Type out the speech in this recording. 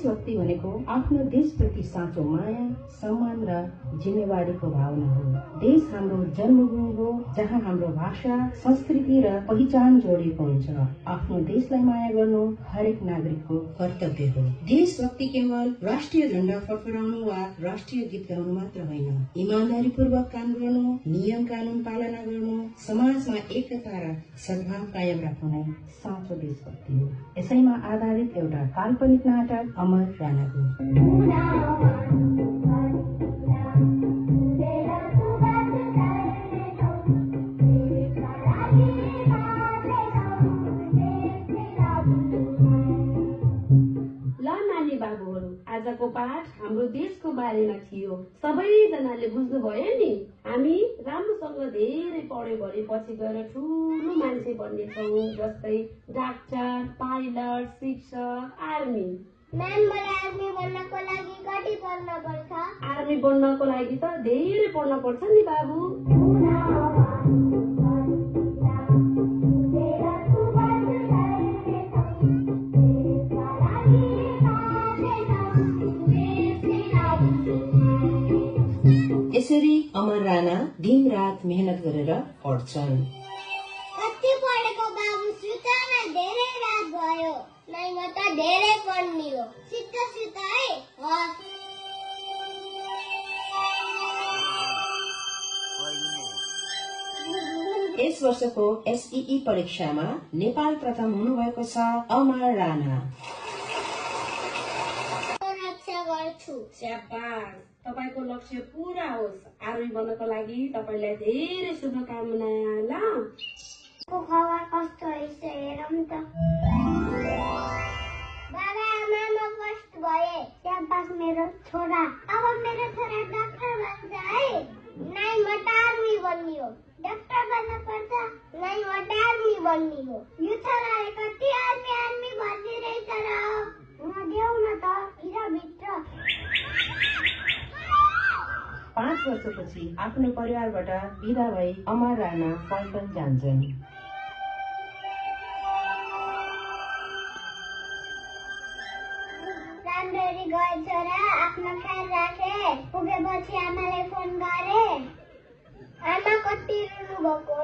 देशभक्ति भनेको आफ्नो देशप्रति साँचो माया, सम्मान र जिम्मेवारीको भावना हो। देश हाम्रो जन्मभूमि हो, जहाँ हाम्रो भाषा, संस्कृति र पहिचान जोडिएको हुन्छ। आफ्नो देशलाई माया गर्नु हरेक नागरिकको कर्तव्य हो। देशभक्ति केवल राष्ट्रिय झण्डा फडफडाउनु वा राष्ट्रिय गीत गाउनु मात्र होइन। इमानदारीपूर्वक काम गर्नु, नियम कानून पालना गर्नु, समाजमा एकता र सद्भाव कायम राख्नु नै साँचो देशभक्ति हो। यसैमा आधारित एउटा काल्पनिक नाटक अमर राणाको। आजको पाठ हाम्रो देशको बारेमा थियो। सबैजनाले बुझ्नुभयो नि। हामी राम्रोसँग धेरै पढ्यो भने पछि गएर ठुलो मान्छे बन्ने छौँ, जस्तै डाक्टर, पाइलट, शिक्षक, आर्मी। म्याम, मलाई आर्मी बन्नको लागि कति पढ्न पर्छ? आर्मी बन्नको लागि त धेरै पढ्न पर्छ नि बाबु। यसरी अमर राणा दिन रात मेहनत गरेर पढ्छन्। कति पढेको बाबु, सुत्न धेरै रात भयो। नै म त धेरै पढ्ने हो। सुत है। यस वर्षको एसईई परीक्षामा नेपाल प्रथम हुनुभएको छ अमर राणा। रक्षा गर्छु। स्याबास, तपाईको लक्ष्य पूरा होस्। आर्मी बन्नको लागि तपाईलाई धेरै शुभकामना। ल खबर कस्तो रहेछ हेरौँ त। बाबा, आमा, म फर्स्ट भए। स्याबास मेरो छोरा। अब मेरो छोरा डाक्टर बन्छ है। नै म त आर्मी बन्ने हो। डाक्टर बन्न पर्छ। नै म त आर्मी बन्ने हो। यो छोराले कति आर्मी भनिरहेछ र। म देऊ न त भित्र। 5 वर्षपछि आफ्नो परिवारबाट बिदा भई अमर राणा पल्टन जान्छन्। राम्ररी गए छोरा, आफ्नो ख्याल राखे। पुगेपछि आमालाई फोन गरे। आमा कति रुनु भएको